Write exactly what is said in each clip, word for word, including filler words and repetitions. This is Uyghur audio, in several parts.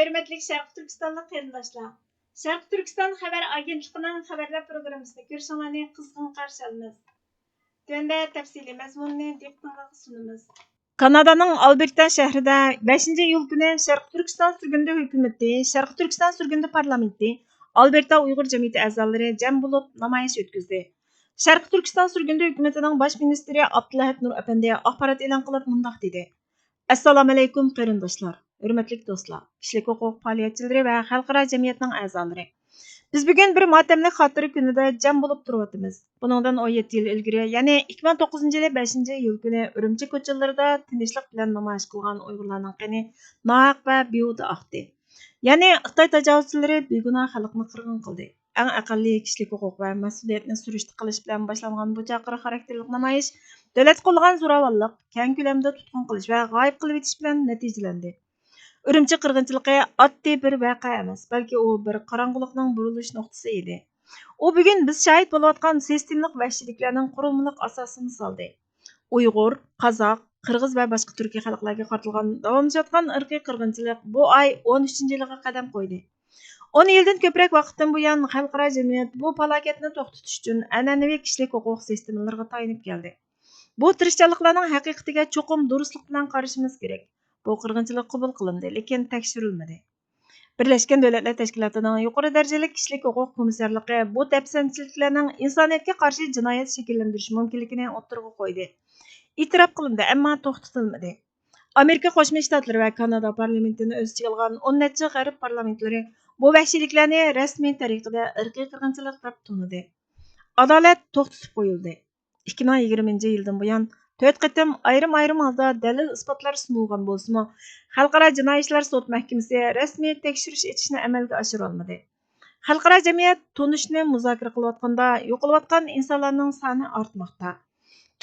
ھۆرمەتلىك شەرقىي تۈركىستانلىق قېرىنداشلار! شەرقىي تۈركىستان خەۋەر ئاگېنتلىقىنىڭ خەۋەرلەر پروگراممىسىنى كۆرۈشۈڭلارنى قىزغىن قارشى ئالىمىز. تۆۋەندە تەپسىلىي مەزمۇننى دىققىتىڭلارغا سۇنىمىز. كانادانىڭ ئالبېرتا شەھىرىدە بەشىنچى ئىيۇل كۈنى شەرقىي تۈركىستان سۈرگۈندە ھۆكۈمىتى، شەرقىي تۈركىستان سۈرگۈندە پارلامېنتى، ئالبېرتا ئۇيغۇر جەمئىيىتى ئەزالىرى جەم بولۇپ نامايىش ئۆتكۈزدى. شەرقىي تۈركىستان سۈرگۈندە ھۆكۈمىتىنىڭ باش مىنىستىرى ئابدۇلئەھەت نۇر ئەپەندى ئاخبارات ئېلان قىلىپ مۇنداق دېدى: ئەسسالامۇئەلەيكۇم قېرىنداشلار، ھۆرمەتلىك دوستلار، كىشىلىك ھوقۇق پائالىيەتچىلىرى ۋە خەلقئارا جەمئىيەتنىڭ ئەزالىرى. بىز بۈگۈن بىر ماتەملىك خاتىرە كۈنىدە جەم بولۇپ تۇرۇۋاتىمىز. بۇنىڭدىن ئون يەتتە يىل ئىلگىرى، يەنى ئىككى مىڭ توققۇزىنچى يىلى بەشىنچى ئىيۇل كۈنى ئۈرۈمچى كوچىلىرىدا تىنچلىق بىلەن نامايىش قىلغان ئۇيغۇرلارنىڭ قېنى ناھەق ۋە بىھۇدە ئاقتى. يەنى خىتاي تاجاۋۇزچىلىرى بىگۇناھ خەلقنى قىرغىن قىلدى. ئەڭ ئەقەللىي كىشىلىك ھوقۇق ۋە مەسئۇلىيەتنى سۈرۈشتە قىلىش بىلەن باشلانغان بۇ چاقىرىق خاراكتېرلىك نامايىش دۆلەتكە قوللىغان زوراۋانلىق، كەڭ كۆلەمدە تۇتقۇن قىلىش ۋە غايىب قىلىۋېتىش بىلەن نەتىجىلەندى. ئۈرۈمچى قىرغىنچىلىقى ئاددىي بىر ۋەقە ئەمەس، بەلكى ئۇ بىر قاراڭغۇلۇقنىڭ بۇرۇلۇش نۇقتىسى ئىدى. ئۇ بۈگۈن بىز شاھىت بولۇۋاتقان سىستېمىلىق ۋەھشىيلىكلەرنىڭ قۇرۇلمىلىق ئاساسىنى سالدى. ئۇيغۇر، قازاق، قىرغىز ۋە باشقا تۈركىي خەلقلەرگە قارىتىلغان داۋاملىشىۋاتقان ئىرقىي قىرغىنچىلىق بۇ ئاي ئون ئۈچىنچى يىلىغا قەدەم قويدى. ئون يىلدىن كۆپرەك ۋاقىتتىن بۇيان خەلقئارا جەمئىيەت بۇ پالاكەتنى توختىتىش ئۈچۈن ئەنئەنىۋى كىشىلىك ھوقۇق سىستېمىلىرىغا تايىنىپ كەلدى. بۇ تىرىشچانلىقلارنىڭ ھەقىقىتىگە چوقۇم دۇرۇسلۇق بىلەن قارىشىمىز كېرەك. بۇ قىرغىنچىلىق قوبۇل قىلىندى، لېكىن تەكشۈرۈلمىدى. بىرلەشكەن دۆلەتلەر تەشكىلاتىنىڭ يۇقىرى دەرىجىلىك كىشىلىك ھوقۇق كومىسسارلىقى بۇ دەپسەندىچىلىكلەرنىڭ ئىنسانىيەتكە قارشى جىنايەت شەكىللەندۈرۈشى مۇمكىنلىكىنى ئوتتۇرىغا قويدى. ئېتىراپ قىلىندى، ئەمما توختىتىلمىدى. ئامېرىكا قوشما شتاتلىرى ۋە كانادا پارلامېنتىنى ئۆز ئىچىگە ئالغان ئون نەچچە غەرب پارلامېنتلىرى بۇ ۋەھشىيلىكلەرنى رەسمىي تەرىقىدە ئىرقىي قىرغىنچىلىق دەپ تونۇدى. ئادالەت توختىتىپ قويۇلدى. ئىككى مىڭ يىگىرمىنچى يىلدىن بۇيان تۆت قېتىم ئايرىم-ئايرىم ھالدا دەلىل-ئىسپاتلار سۇنۇلغان بولسىمۇ، خەلقئارا جىنايى ئىشلار سوت مەھكىمىسى رەسمىي تەكشۈرۈش ئېچىشنى ئەمەلگە ئاشۇرالمىدى. خەلقئارا جەمئىيەت تونۇشنى مۇزاكىرە قىلىۋاتقاندا، يوقىلىۋاتقان ئىنسانلارنىڭ سانى ئارتماقتا.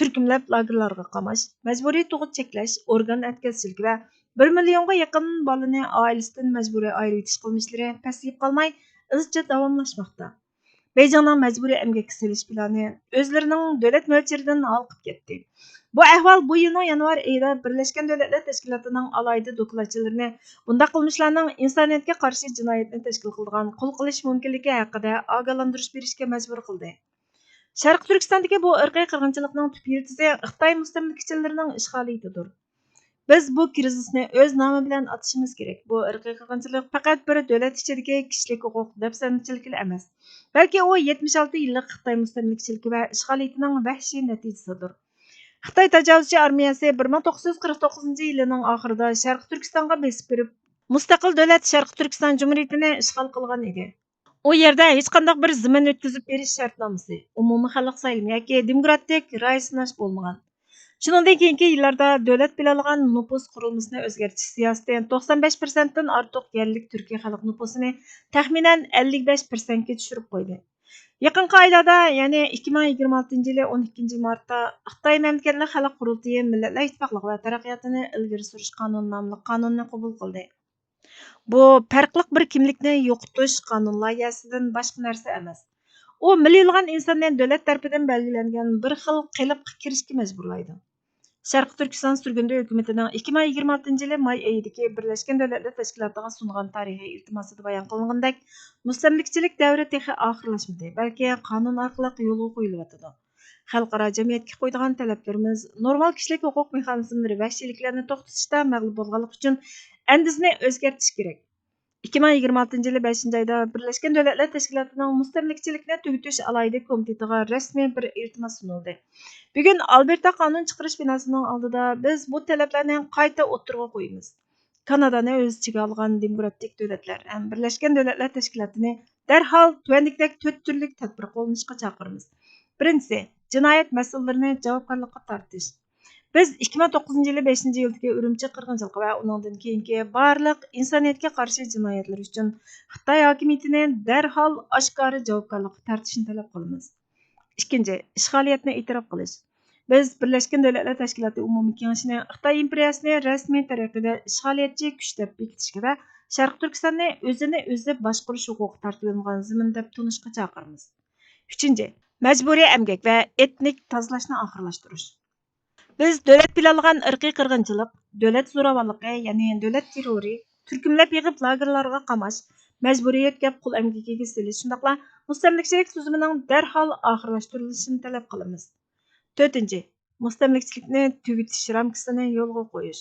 تۈركۈملەپ لاگېرلارغا قاماش، مەجبۇرىي تۇغۇت چەكلەش، ئورگان ئەتكەسچىلىكى ۋە بىر مىليونغا يېقىن بالىنى ئائىلىسىدىن مەجبۇرىي ئايرىۋېتىش قىلمىشلىرى پەسىيىپ قالماي، ئىزچىل داۋاملاشماقتا. بېيجىڭنىڭ مەجبۇرىي ئەمگەككە سېلىش پىلانى ئۆزلىرىنىڭ دۆلەت مۆلچىرىدىن ھالقىپ كەتتى. بۇ ئەھۋال بۇ يىلنىڭ يانۋار ئېيىدا بىرلەشكەن دۆلەتلەر تەشكىلاتىنىڭ ئالاھىدە دوكلاتچىلىرىنى بۇنداق قىلمىشلارنىڭ ئىنسانىيەتكە قارشى جىنايەتنى تەشكىل قىلىدىغان قول قىلىش مۇمكىنلىكى ھەققىدە ئاگاھلاندۇرۇش بېرىشكە مەجبۇر قىلدى. شەرقىي تۈركىستاندىكى بۇ ئىرقىي قىرغىنچىلىقنىڭ تۈپ يىلتىزى خىتاي مۇستەملىكىچىلىرىنىڭ ئىشغالىيىتىدۇر. بىز بۇ كىرىزىسنى ئۆز نامى بىلەن ئاتىشىمىز كېرەك. بۇ ئىرقىي قىرغىنچىلىق پەقەت بىر دۆلەت ئىچىدىكى كىشىلىك ھوقۇق دەپسەندىچىلىكىلا ئەمەس، بەلكى ئۇ يەتمىش ئالتە يىللىق خىتاي مۇستەملىكىچىلىكى ۋە ئىشغالىيىتىنىڭ ۋەھشىي نەتىجىسىدۇر. خىتاي تاجاۋۇزچى ئارمىيەسى بىر مىڭ توققۇز يۈز قىرىق توققۇزىنچى يىلىنىڭ ئاخىرىدا شەرقىي تۈركىستانغا بېسىپ كىرىپ، مۇستەقىل دۆلەت شەرقىي تۈركىستان جۇمھۇرىيىتىنى ئىشغال قىلغان ئىدى. ئۇ يەردە ھېچقانداق بىر زېمىن ئۆتكۈزۈپ بېرىش شەرتنامىسى، ئومۇمىي خەلق سايلىمى ياكى دېموكراتىك راي سىناش بولمىغان. شۇنىڭدىن كېيىنكى يىللاردا دۆلەت پىلانلىغان نوپۇس قۇرۇلمىسىنى ئۆزگەرتىش سىياسىتى توقسان بەش پىرسەنتتىن ئارتۇق يەرلىك تۈركىي خەلق نوپۇسىنى تەخمىنەن ئەللىك بەش پىرسەنتكە چۈشۈرۈپ قويدى. يېقىنقى ئايلاردا، يەنى ئىككى مىڭ يىگىرمە ئالتىنچى يىلى ئون ئىككىنچى مارتتا خىتاي مەملىكەتلىك خەلق قۇرۇلتىيى مىللەتلەر ئىتتىپاقلىقى ۋە تەرەققىياتىنى ئىلگىرى سۈرۈش قانۇنى ناملىق قانۇننى قوبۇل قىلدى. بۇ پەرقلىق بىر كىملىكنى يوقىتىش قانۇن لايىھەسىدىن باشقا نەرسە ئەمەس. ئۇ مىليونلىغان ئىنساننى دۆلەت تەرىپىدىن بەلگىلەنگەن بىر خىل قېلىپقا كىرىشكە مەجبۇرلايدۇ. شەرقىي تۈركىستان سۈرگۈندە ھۆكۈمىتىنىڭ ئىككى مىڭ يىگىرمە ئالتىنچى يىلى ماي ئېيىدىكى بىرلەشكەن دۆلەتلەر تەشكىلاتىغا سۇنغان تارىخىي ئىلتىماسىدا بايان قىلىنغىنىدەك، مۇستەملىكىچىلىك دەۋرى تېخى ئاخىرلاشمىدى، بەلكى قانۇن ئارقىلىق يولغا قويۇلۇۋاتىدۇ. خەلقئارا جەمئىيەتكە قويىدىغان تەلەپلىرىمىز، نورمال كىشىلىك ھوقۇق مېخانىزملىرى ۋەھشىيلىكلەرنى توختىتىشتا مەغلۇپ بولغانلىقى ئۈچۈن ئەندىزىنى ئۆزگەرتىش كېرەك. ئىككى مىڭ يىگىرمە ئالتىنچى يىلى بەشىنچى ئايدا بىرلەشكەن دۆلەتلەر تەشكىلاتىنىڭ مۇستەملىكىچىلىكنى تۈگىتىش ئالاھىدە كومىتېتىغا رەسمىي بىر ئىلتىماس سۇنۇلدى. بۈگۈن ئالبېرتا قانۇن چىقىرىش بىناسىنىڭ ئالدىدا بىز بۇ تەلەپلەرنى قايتا ئوتتۇرىغا قويىمىز. كانادانى ئۆز ئىچىگە ئالغان دېموكراتىك دۆلەتلەر ھەم بىرلەشكەن دۆلەتلەر تەشكىلاتىنى دەرھال تۆۋەندىكىدەك تۆت تۈرلۈك تەدبىر قوللىنىشقا چاقىرىمىز. بىرىنچىسى، جىنايەت مەسئۇللىرىنى جاۋابكارلىققا تارتىش. بىز ئىككى مىڭ توققۇزىنچى يىلى بەشىنچى ئىيۇلدىكى ئۈرۈمچى قىرغىنچىلىقى ۋە ئۇنىڭدىن كېيىنكى بارلىق ئىنسانىيەتكە قارشى جىنايەتلىرى ئۈچۈن خىتاي ھاكىمىيىتىنى دەرھال ئاشكارا جاۋابكارلىققا تارتىشنى تەلەپ قىلىمىز. ئىككىنچى، ئىشغالىيەتنى ئېتىراپ قىلىش. بىز بىرلەشكەن دۆلەتلەر تەشكىلاتى ئومۇمىي كېڭىشىنى خىتاي ئىمپېرىيەسىنى رەسمىي تەرىقىدە ئىشغالىيەتچى كۈچ دەپ بېكىتىشكە ۋە شەرقىي تۈركىستاننى ئۆزىنى ئۆزى باشقۇرۇش ھوقۇقى تارتىۋېلىنغان زېمىن دەپ تونۇشقا چاقىرىمىز. ئۈچىنچى، مەجبۇرىي ئەمگەك ۋە ئېتنىك تازىلاشنى ئاخىرلاشتۇرۇش. بىز دۆلەت پىلانلىغان ئىرقىي قىرغىنچىلىق، دۆلەت زوراۋانلىقى، يەنى دۆلەت تېررورى، تۈركۈملەپ يىغىپ لاگېرلارغا قاماش، مەجبۇرىي يۆتكەپ قۇل ئەمگىكىگە سېلىش، شۇنداقلا مۇستەملىكىچىلىك تۈزۈمىنىڭ دەرھال ئاخىرلاشتۇرۇلۇشىنى تەلەپ قىلىمىز. تۆتىنچى، مۇستەملىكىچىلىكنى تۈگىتىش رامكىسىنى يولغا قويۇش.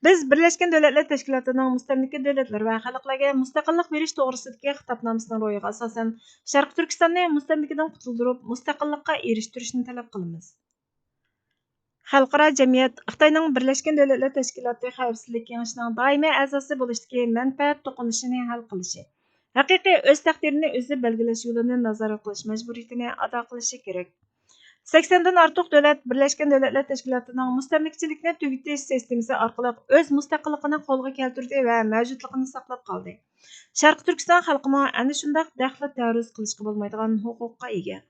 بىز بىرلەشكەن دۆلەتلەر تەشكىلاتىنىڭ مۇستەملىكە دۆلەتلەر ۋە خەلقلەرگە مۇستەقىللىق بېرىش توغرىسىدىكى خىتابنامىسىنىڭ روھىغا ئاساسەن، شەرقىي تۈركىستاننى مۇستەملىكىدىن قۇتۇلدۇرۇپ، مۇستەقىللىققا ئېرىشتۈرۈشنى تەلەپ قىلىمىز. خەلقئارا جەمئىيەت خىتاينىڭ بىرلەشكەن دۆلەتلەر تەشكىلاتى خەۋپسىزلىك كېڭىشىنىڭ دائىمىي ئەزاسى بولۇشتىكى مەنپەئەت توقۇنۇشىنى ھەل قىلىشى، ھەقىقىي ئۆز تەقدىرىنى ئۆزى بەلگىلەش يولىنى نازارەت قىلىش مەجبۇرىيىتىنى ئادا قىلىشى كېرەك. سەكسەندىن ئارتۇق دۆلەت بىرلەشكەن دۆلەتلەر تەشكىلاتىنىڭ مۇستەملىكىچىلىكنى تۈگىتىش سىستېمىسى ئارقىلىق ئۆز مۇستەقىللىقىنى قولغا كەلتۈردى ۋە مەۋجۇتلۇقىنى ساقلاپ قالدى. شەرقىي تۈركىستان خەلقىمۇ ئەنە شۇنداق دەخلى تەرۇز قىلىشقا بولمايدىغان ھوقۇققا ئىگە.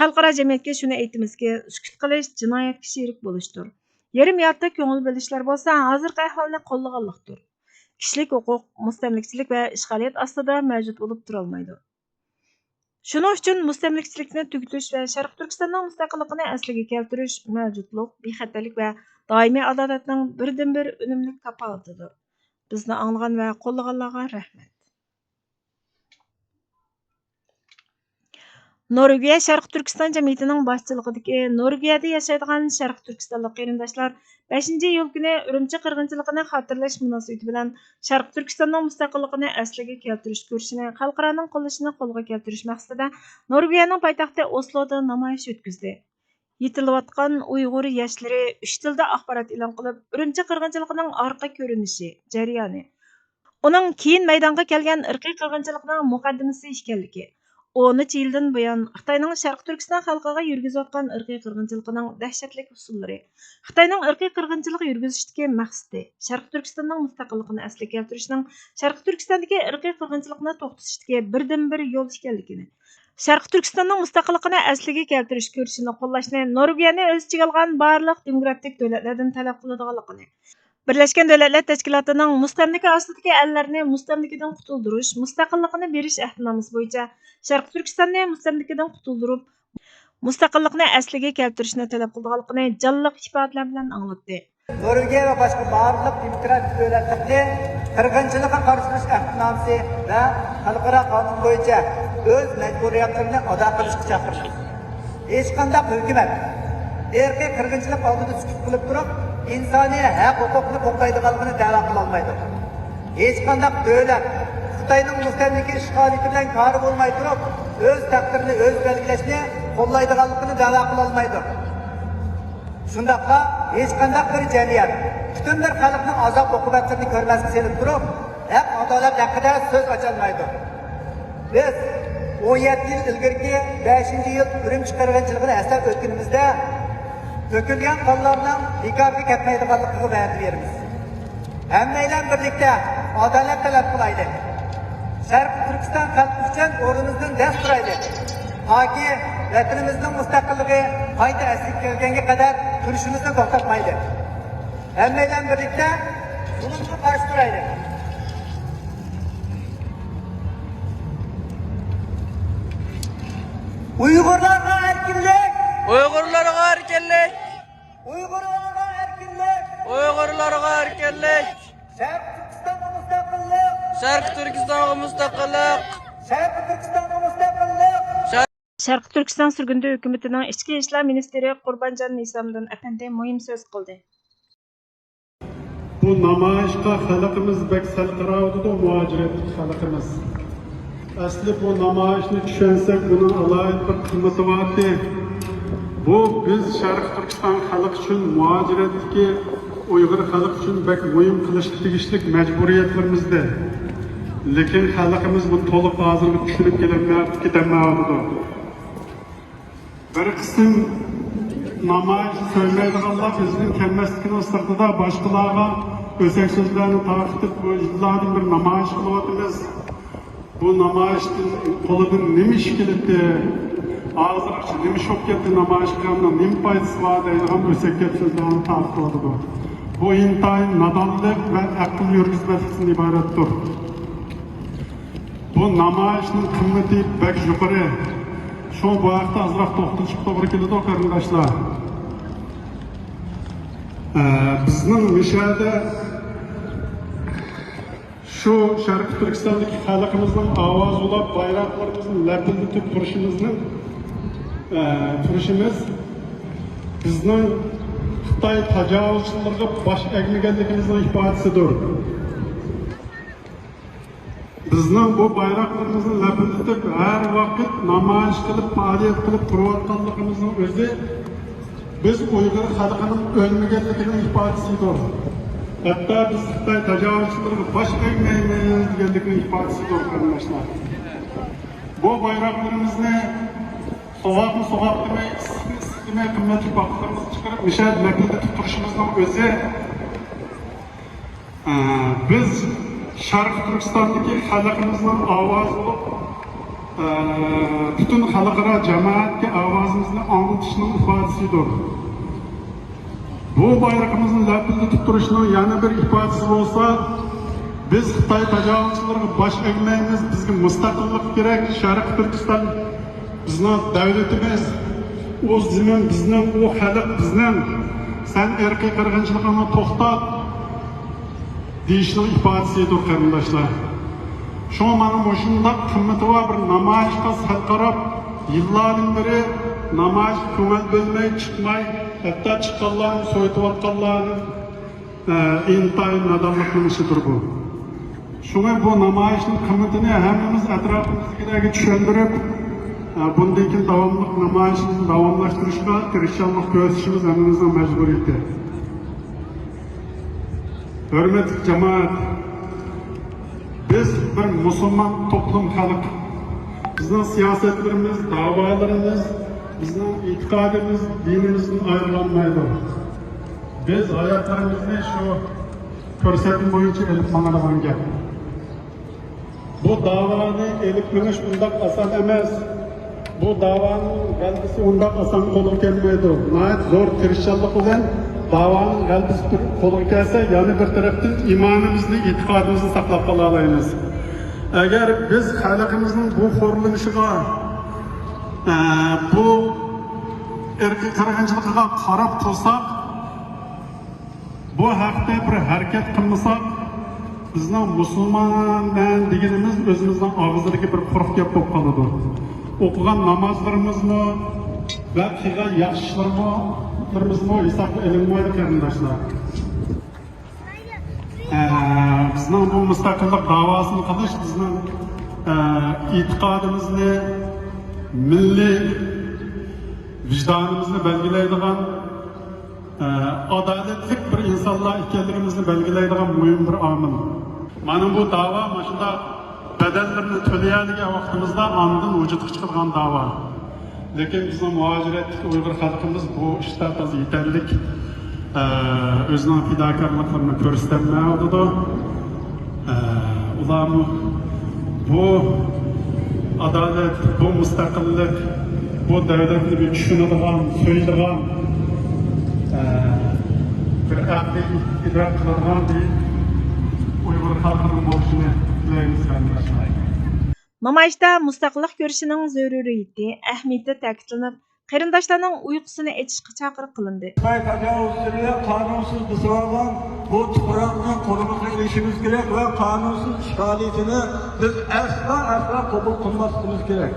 خەلقئارا جەمئىيەتكە شۇنى ئېيتىمىزكى، سۈكۈت قىلىش جىنايەتكە شېرىك بولۇشتۇر. يېرىم يالتە كۆڭۈل بۆلۈشلەر بولسا ھازىرقى ئەھۋالنى قوللىغانلىقتۇر. كىشىلىك ھوقۇق مۇستەملىكىچىلىك ۋە ئىشغالىيەت ئاستىدا مەۋجۇت بولۇپ تۇرالمايدۇ. شۇنىڭ ئۈچۈن مۇستەملىكىچىلىكنى تۈگىتىش ۋە شەرقىي تۈركىستاننىڭ مۇستەقىللىقىنى ئەسلىگە كەلتۈرۈش مەۋجۇتلۇق، بىخەتەرلىك ۋە دائىمىي ئادالەتنىڭ بىردىنبىر ئۈنۈملۈك كاپالىتىدۇر. بىزنى ئاڭلىغان ۋە قوللىغانلارغا رەھمەت. نورۋېگىيە شەرقىي تۈركىستان جەمئىيىتىنىڭ باشچىلىقىدىكى نورۋېگىيەدە ياشايدىغان شەرقىي تۈركىستانلىق قېرىنداشلار بەشىنچى ئىيۇل كۈنى ئۈرۈمچى قىرغىنچىلىقىنى خاتىرىلەش مۇناسىۋىتى بىلەن شەرقىي تۈركىستاننىڭ مۇستەقىللىقىنى ئەسلىگە كەلتۈرۈش كۈرىشىنى خەلقئارانىڭ قوللىشىنى قولغا كەلتۈرۈش مەقسىتىدە نورۋېگىيەنىڭ پايتەختى ئوسلودا نامايىش ئۆتكۈزدى. يېتىلىۋاتقان ئۇيغۇر ياشلىرى ئۈچ تىلدا ئاخبارات ئېلان قىلىپ، ئۈرۈمچى قىرغىنچىلىقىنىڭ ئارقا كۆرۈنۈشى، جەريانى، ئۇنىڭ كېيىن مەيدانغا كەلگەن ئىرقىي قىرغىنچىلىقنىڭ مۇقەددىمىسى ئىكەنلىكى، ئون ئۈچ يىلدىن بۇيان خىتاينىڭ شەرقىي تۈركىستان خەلقىگە يۈرگۈزۈۋاتقان ئىرقىي قىرغىنچىلىقىنىڭ دەھشەتلىك ئۇسۇللىرى، خىتاينىڭ ئىرقىي قىرغىنچىلىق يۈرگۈزۈشتىكى مەقسىتى، شەرقىي تۈركىستاننىڭ مۇستەقىللىقىنى ئەسلىگە كەلتۈرۈشنىڭ شەرقىي تۈركىستاندىكى ئىرقىي قىرغىنچىلىقنى توختىتىشتىكى بىردىنبىر يول ئىكەنلىكىنى، شەرقىي تۈركىستاننىڭ مۇستەقىللىقىنى ئەسلىگە كەلتۈرۈش كۈرىشىنى قوللاشنى نورۋېگىيەنى ئۆز ئىچىگە ئالغان بارلىق دېموكراتىك دۆلەتلەردىن تەلەپ قىلىدىغانلىقىنى، بىرلەشكەن دۆلەتلەر تەشكىلاتىنىڭ مۇستەملىكە ئاستىدىكى ئەللەرنى مۇستەملىكىدىن قۇتۇلدۇرۇش، مۇستەقىللىقىنى بېرىش ئەھدىنامىسى بويىچە شەرقىي تۈركىستاننى مۇستەملىكىدىن قۇتۇلدۇرۇپ، مۇستەقىللىقنى ئەسلىگە كەلتۈرۈشنى تەلەپ قىلىدىغانلىقىنى جانلىق ئىپادىلەر بىلەن ئاڭلاتتى. نورۋېگىيە ۋە باشقا بارلىق دېموكراتىك دۆلەتلەرنى قىرغىنچىلىققا قارشى تۇرۇش ئەھدىنامىسى ۋە خەلقئارا قانۇن بويىچە ئۆز مەجبۇرىيەتلىرىنى ئادا قىلىشقا چاقىرىمىز. ھېچقانداق ھۆكۈمەت ئىرقىي قىرغىنچىلىق ئالدىدا سۈكۈت قىلىپ تۇرۇپ، ئىنسانىي ھەق ھوقۇقنى قوغدايدىغانلىقىنى دەۋا قىلالمايدۇ. ھېچقانداق دۆلەت خىتاينىڭ مۇستەملىكە ئىشغالىيىتى بىلەن كارى بولماي تۇرۇپ، ئۆز تەقدىرىنى ئۆزى بەلگىلەشنى قوللايدىغانلىقىنى دەۋا قىلالمايدۇ. شۇنداقلا ھېچقانداق بىر جەمئىيەت پۈتۈن بىر خەلقنىڭ ئازاب ئوقۇبەتلىرىنى كۆرمەسكە سېلىپ تۇرۇپ، ھەق ئادالەت ھەققىدە سۆز ئاچالمايدۇ. بىز ئون يەتتە يىل ئىلگىرىكى بەشىنچى ئىيۇل ئۈرۈمچى قىرغىنچىلىقىنى ئەسلەپ ئۆتكىنىمىزدە، تۆكۈلگەن قانلارنىڭ بىكارغا كەتمەيدىغانلىقىغا ۋەدە بېرىمىز. ھەممەيلەن بىرلىكتە ئادالەت تەلەپ قىلايلى. شەرقىي تۈركىستان خەلقى ئۈچۈن ئورنىمىزدىن دەس تۇرايلى. تاكى ۋەتىنىمىزنىڭ مۇستەقىللىقى قايتا ئەسلىگە كەلگەنگە قەدەر كۈرىشىمىزنى توختاتمايلى. ھەممەيلەن بىرلىكتە زۇلۇمغا قارشى تۇرايلى. ئۇيغۇرلارغا ئەركىنلىك! ئۇيغۇرلارغا ئەركىنلىك! ئۇيغۇرلارغا ئەركىنلىك! ئۇيغۇرلارغا ئەركىنلىك! شەرقىي تۈركىستانغا مۇستەقىللىق! شەرقىي تۈركىستانغا مۇستەقىللىق! شەرقىي تۈركىستانغا مۇستەقىللىق! شەرقىي تۈركىستان سۈرگۈندە ھۆكۈمىتىنىڭ ئىچكى ئىشلار مىنىستىرى قۇربانجان نىزامىدىن ئەپەندى مۇھىم سۆز قىلدى. بۇ نامايىشقا خەلقىمىز بەك سەل قاراۋاتىدۇ، مۇھاجىرەتتىكى خەلقىمىز. ئەسلى بۇ نامايىشنى چۈشەنسەك، بۇنىڭ ئالاھىدە بىر قىممىتى بارتى. بۇ بىز شەرقىي تۈركىستان خەلقى ئۈچۈن، مۇھاجىرەتتىكى ئۇيغۇر خەلقى ئۈچۈن بەك مۇھىم قىلىشقا تېگىشلىك مەجبۇرىيەتلىرىمىزدە. لېكىن خەلقىمىز بۇنى تولۇق ھازىرغىچە چۈشىنىپ كېلەلمەي، كېتەلمەيۋاتىدۇ. بىر قىسىم نامايىشنى سۆيمەيدىغانلار ئۆزىنىڭ كەلمەسلىكىنىڭ سىرتىدا باشقىلارغا ئۆسەك سۆزلەرنى تارقىتىپ، بۇ يىللاردىن بىر نامايىش قىلىۋاتىمىز. بۇ نامايىشتىن قولىدىن نېمە ئىش كېلىدى؟ ھازىرغىچە نېمە ئىش بولۇپ كەتتى؟ نامايىش قىلغاننىڭ نېمە پايدىسى بار؟ دەيدىغان ئۆسەك گەپ سۆزلەرنى تارقىتىۋاتىدۇ. بۇ ئىنتايىن نادانلىق ۋە ئەقىل يۈرگۈزمەسلىكتىن ئىبارەتتۇر. بۇ نامايىشنىڭ قىممىتى بەك يۇقىرى. شۇڭا بۇ ھەقتە ئازراق توختىلىشقا توغرا كېلىدۇ، قېرىنداشلار. ئە، بىزنىڭ مىشەدە شۇ شەرقىي تۈركىستاندىكى خەلقىمىزنىڭ ئاۋازى ئۇلاپ، بايراقلىرىمىزنى لەپىلدىتىپ تۇرۇشىمىزنىڭ، ئە، تۇرۇشىمىز بىزنىڭ خىتاي تاجاۋۇزچىلىرىغا باش ئەگمىگەنلىكىمىزنىڭ ئىپادىسىدۇر. بىزنىڭ بۇ بايراقلىرىمىزنى لەپىلدىتىپ، ھەر ۋاقىت نامايىش قىلىپ، پائالىيەت قىلىپ تۇرۇۋاتقانلىقىمىزنىڭ ئۆزى بىز ئۇيغۇر خەلقىنىڭ ئۆلمىگەنلىكىنىڭ ئىپادىسىدۇر. ھەتتا بىز خىتاي تاجاۋۇزچىلىرىغا باش ئەگمەيمىز دېگەنلىكىنىڭ ئىپادىسىدۇر، قېرىنداشلار. بۇ بايراقلىرىمىزنى سوغۇقمۇ سوغۇق دېمەي، ئىسسىقمۇ ئىسسىق دېمەي، قىممەتلىك ۋاقىتلىرىمىزنى چىقىرىپ، مۇشۇ يەردە لەپىلدىتىپ تۇرۇشىمىزنىڭ ئۆزى، ئە، بىز شەرقىي تۈركىستاندىكى خەلقىمىزنىڭ ئاۋازى بولۇپ، ئە، پۈتۈن خەلقئارا جامائەتكە ئاۋازىمىزنى ئاڭلىتىشنىڭ ئىپادىسىدۇر. بۇ بايرىقىمىزنى لەپىلدىتىپ تۇرۇشنىڭ يەنە بىر ئىپادىسى بولسا، بىز خىتاي تاجاۋۇزچىلىرىغا باش ئەگمەيمىز، بىزگە مۇستەقىللىق كېرەك، شەرقىي تۈركىستان بىزنىڭ دۆلىتىمىز، ئۇ زېمىن بىزنىڭ، ئۇ خەلق بىزنىڭ، سەن ئىرقىي قىرغىنچىلىقىڭنى توختات دېيىشنىڭ ئىپادىسىدۇر، قېرىنداشلار. شۇڭا مانا مۇشۇنداق قىممىتى بار بىر نامايىشقا سەل قاراپ، يىللاردىن بېرى نامايىشقا كۆڭۈل بۆلمەي، چىقماي، ھەتتا چىققانلارنى سويۇتۇۋاتقانلارنى، ئە، ئىنتايىن نادانلىقنىڭ ئىشىدۇر بۇ. شۇڭا بۇ نامايىشنىڭ قىممىتىنى ھەممىمىز ئەتراپىمىزدىكىلەرگە چۈشەندۈرۈپ، ئە، بۇندىن كېيىن داۋاملىق نامايىشىمىزنى داۋاملاشتۇرۇشقا تىرىشچانلىق كۆرسىتىشىمىز ھەممىمىزنىڭ مەجبۇرىيىتى. ھۆرمەتلىك جامائەت! بىز بىر مۇسۇلمان توپلۇم خەلق. بىزنىڭ سىياسەتلىرىمىز، داۋالىرىمىز، بىزنىڭ ئېتىقادىمىز دىنىمىزدىن ئايرىلالمايدۇ. بىز ھاياتلىرىمىزنى شۇ كۆرسەتمە بويىچە ئېلىپ ماڭىدىغان گەپ. بۇ داۋانى ئېلىپ مېڭىش ئۇنداق ئاسان ئەمەس. بۇ داۋانىڭ غەلىبىسى ئۇنداق ئاسان قولغا كەلمەيدۇ. ناھايىتى زور تىرىشچانلىق بىلەن داۋانىڭ غەلىبىسى قولغا كەلسە، يەنە بىر تەرەپتىن ئىمانىمىزنى، ئېتىقادىمىزنى ساقلاپ قالالايمىز. ئەگەر بىز خەلقىمىزنىڭ بۇ خورلىنىشىغا، ئە، بۇ ئىرقىي قىرغىنچىلىقىغا قاراپ تۇرساق، بۇ ھەقتە بىر ھەرىكەت قىلمىساق، بىزنىڭ مۇسۇلمانمەن دېگىنىمىز ئۆزىمىزنىڭ ئاغزىدىكى بىر قۇرۇق گەپ بولۇپ قالىدۇ. ئوقۇغان نامازلىرىمىزمۇ ۋە قىلغان ياخشى ئىشلىرىمىزمۇ ھېسابقا ئېلىنمايدۇ، قېرىنداشلار. ئە، بىزنىڭ بۇ مۇستەقىللىق داۋاسىنى قىلىش بىزنىڭ، ئە، ئېتىقادىمىزنى، مىللىي ۋىجدانىمىزنى بەلگىلەيدىغان، ئە، ئادالەتلىك بىر ئىنسانلار ئىكەنلىكىمىزنى بەلگىلەيدىغان مۇھىم بىر ئامىل. مانا بۇ داۋا مۇشۇنداق بەدەللىرىنى تۆلىيەلىگەن ۋاقتىمىزدا ئاندىن ۋۇجۇدقا چىقىدىغان داۋا. لېكىن بىزنىڭ مۇھاجىرەتتىكى ئۇيغۇر خەلقىمىز بۇ ئىشتا تازا يېتەرلىك، ئە، ئۆزىنىڭ پىداكارلىقلىرىنى كۆرسىتەلمەيۋاتىدۇ. ئە، ئۇلارمۇ بۇ ئادالەت، بۇ مۇستەقىللىق، بۇ دۆلەتنى بىر چۈشىنىدىغان، سۆيىدىغان، ئە، بىر ئەقلىي ئىدراك قىلىدىغان بىر ئۇيغۇر خەلقىنىڭ بولۇشىنى تىلەيمىز، قېرىنداشلار. نامايىشتا مۇستەقىللىق كۈرىشىنىڭ زۆرۈرىيىتى، ئەھمىيىتى تەكىتلىنىپ، قېرىنداشلارنىڭ ئۇيقۇسىنى ئېچىشقا چاقىرىق قىلىندى. خىتاي تاجاۋۇزچىلىرى قانۇنسىز بېسىۋالغان بۇ تۇپراقنى قولىمىزغا ئېلىشىمىز كېرەك ۋە قانۇنسىز ئىشغالىيىتىنى بىز ئەسلا، ئەسلا قوبۇل قىلماسلىقىمىز كېرەك.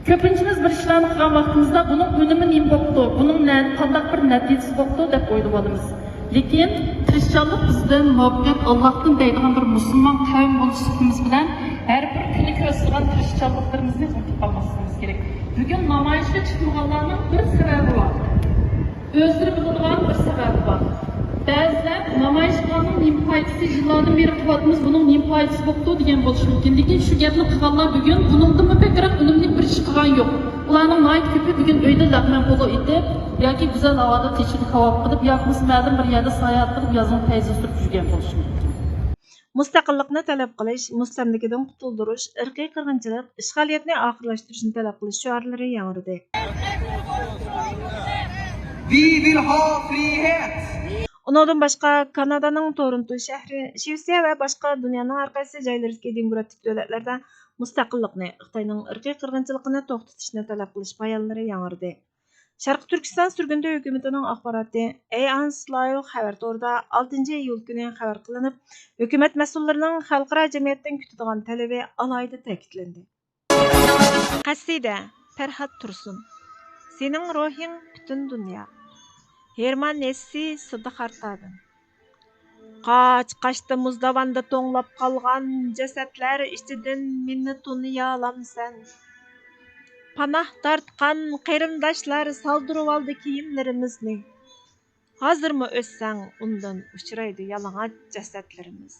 كۆپىنچىمىز بىر ئىشلارنى قىلغان ۋاقتىمىزدا بۇنىڭ ئۈنۈمى نېمە بوپتۇ، بۇنىڭ نە-، قانداق بىر نەتىجىسى بوپتۇ دەپ ئويلىۋالىمىز. لېكىن تىرىشچانلىق بىزدىن مۇۋەپپەقىيەت ئاللاھتىن دەيدىغان بىر مۇسۇلمان قەۋم بولۇش سۈپىتىمىز بىلەن ھەر بىر كۈنى كۆرسىتىدىغان تىرىشچانلىقلىرىمىزنى ئۇنتۇپ قالماسلىقىمىز كېرەك. بۈگۈن نامايىشقا چىقمىغانلارنىڭ بىر سەۋەبى بار. ئۆزلىرى بىلىدىغان بىر سەۋەبى بار. بەزىلەر نامايىش قىلغاننىڭ نېمە پايدىسى، يىللاردىن بېرى قىلىۋاتىمىز، بۇنىڭ نېمە پايدىسى بوپتۇ دېگەن بولۇشى مۇمكىن. لېكىن شۇ گەپنى قىلغانلار بۈگۈن بۇنىڭدىنمۇ بەكرەك ئۈنۈملۈك بىر ئىش قىلغان يوق. ئۇلارنىڭ ناھايىتى كۆپى بۈگۈن ئۆيدە لەغمەن پولۇ ئېتىپ ياكى گۈزەل ھاۋادا تېشىنى كاۋاپ قىلىپ ياكى بولمىسا مەلۇم بىر يەردە ساياھەت قىلىپ يازنىڭ پەيزىنى سۈرۈپ يۈرگەن بولۇشى مۇمكىن. مۇستەقىللىقنى تەلەپ قىلىش، مۇستەملىكىدىن قۇتۇلدۇرۇش، ئىرقىي قىرغىنچىلىق، ئىشغالىيەتنى ئاخىرلاشتۇرۇشنى تەلەپ قىلىش شوئارلىرى ياڭرىدى. We will have free heads. ئۇنىڭدىن باشقا، كانادانىڭ تورونتو شەھىرى، شىۋېتسىيە ۋە باشقا دۇنيانىڭ ھەر قايسى جايلىرىدىكى دېموكراتىك دۆلەتلەردە مۇستەقىللىقنى، خىتاينىڭ ئىرقىي قىرغىنچىلىقىنى توختىتىشنى تەلەپ قىلىش بايانلىرى ياڭرىدى. شەرقىي تۈركىستان سۈرگۈندە ھۆكۈمىتىنىڭ ئاخباراتى، ئەي ئانسلايل خەۋەر تورىدا ئالتىنچى ئىيۇل كۈنى خەۋەر قىلىنىپ، ھۆكۈمەت مەسئۇللىرىنىڭ خەلقئارا جەمئىيەتتىن كۈتىدىغان تەلىپى ئالاھىدە تەكىتلەندى. قەسىدە، پەرھات تۇرسۇن. سېنىڭ روھىڭ پۈتۈن دۇنيا. ھېرمان ھېسسى، سىددىق ئارتادىن. قاچ-قاچتا مۇزداۋاندا توڭلاپ قالغان جەسەتلەر ئىچىدىن مېنى تونۇيالامسەن؟ پاناھ تارتقان قېرىنداشلار سالدۇرۇۋالدى كىيىملىرىمىزنى. ھازىرمۇ ئۆتسەڭ، ئۇندىن ئۇچرايدۇ يالىڭاچ جەسەتلىرىمىز.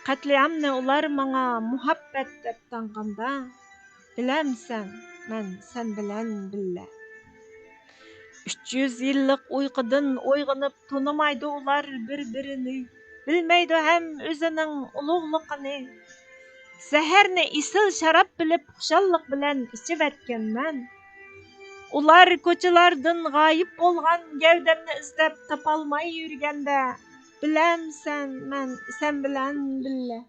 قەتلىئامنى ئۇلار ماڭا مۇھەببەت دەپ تاڭغاندا، بىلەمسەن، مەن سەن بىلەن بىللە. ئۈچ يۈز يىللىق ئۇيقۇدىن ئويغىنىپ، تونۇمايدۇ ئۇلار بىر-بىرىنى، بىلمەيدۇ ھەم ئۆزىنىڭ ئۇلۇغلۇقىنى. زەھەرنى ئېسىل شاراب بىلىپ، خۇشاللىق بىلەن ئىچىۋەتكەنمەن. ئۇلار كوچىلاردىن غايىب بولغان گەۋدەمنى ئىزدەپ تاپالماي يۈرگەندە، بىلەمسەن، مەن سەن بىلەن بىللە.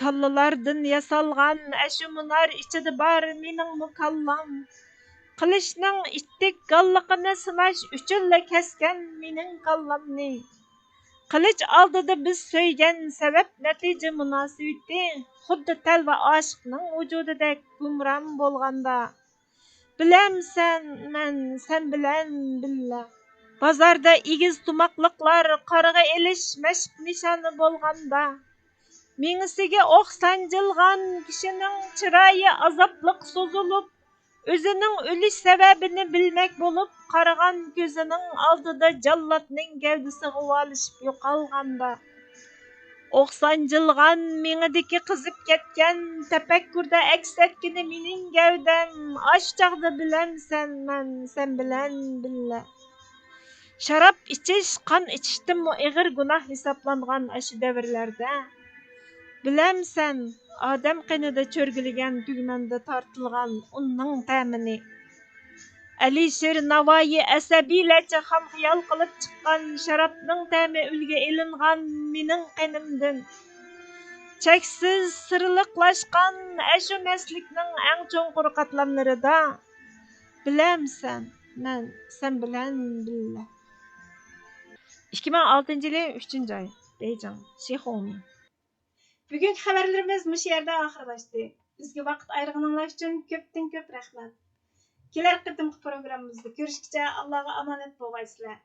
كاللىلاردىن ياسالغان ئەشۇ مۇنار ئىچىدە بار مېنىڭمۇ كاللام. قىلىچنىڭ ئىتتىك گاللىقىنى سىناش ئۈچۈنلا كەسكەن مېنىڭ كاللامنى. قىلىچ ئالدىدا بىز سۆيگەن سەۋەب نەتىجە مۇناسىۋىتى خۇددى تەلۋە ئاشىقنىڭ ۋۇجۇدىدەك گۇمران بولغاندا، بىلەمسەن، مەن سەن بىلەن بىللە. بازاردا ئېگىز تۇماقلىقلار قارىغا ئېلىش مەشىق نىشانى بولغاندا، مېڭىسىگە ئوق سانجىلغان كىشىنىڭ چىرايى ئازابلىق سوزۇلۇپ، ئۆزىنىڭ ئۆلۈش سەۋەبىنى بىلمەك بولۇپ قارىغان كۆزىنىڭ ئالدىدا جاللاتنىڭ گەۋدىسى غۇۋالىشىپ يوقالغاندا، ئوق سانجىلغان مېڭىدىكى قىزىپ كەتكەن تەپەككۇردا ئەكس ئەتكىنى مېنىڭ گەۋدەم، ئاشۇ چاغدا بىلەمسەن، مەن سەن بىلەن بىللە. شاراب ئىچىش قان ئىچىشتىنمۇ ئېغىر گۇناھ ھېسابلانغان ئاشۇ دەۋرلەردە، بىلەمسەن، ئادەم قېنىدا چۆرگىلىگەن تۈگمەندە تارتىلغان ئۇننىڭ تەمىنى؟ ئەلىشىر ناۋايى ئەسەبىيلەرچە خام خىيال قىلىپ چىققان شارابنىڭ تەمى ئۈلگە ئېلىنغان مېنىڭ قېنىمدىن. چەكسىز سىرلىقلاشقان ئەشۇ مەستلىكنىڭ ئەڭ چوڭقۇر قاتلاملىرىدا، بىلەمسەن، مەن سەن بىلەن بىللە. ئىككى مىڭ ئالتىنچى يىلى ئۈچىنچى ئاي، بېيجىڭ، شىخۇڭمىن. بۈگۈنكى خەۋەرلىرىمىز مۇشۇ يەردە ئاخىرلاشتى. بىزگە ۋاقىت ئايرىغىنىڭلار ئۈچۈن كۆپتىن كۆپ رەھمەت. كېلەر قېتىمقى پروگراممىمىزدا كۆرۈشكىچە ئاللاغا ئامانەت بولغايسىلەر.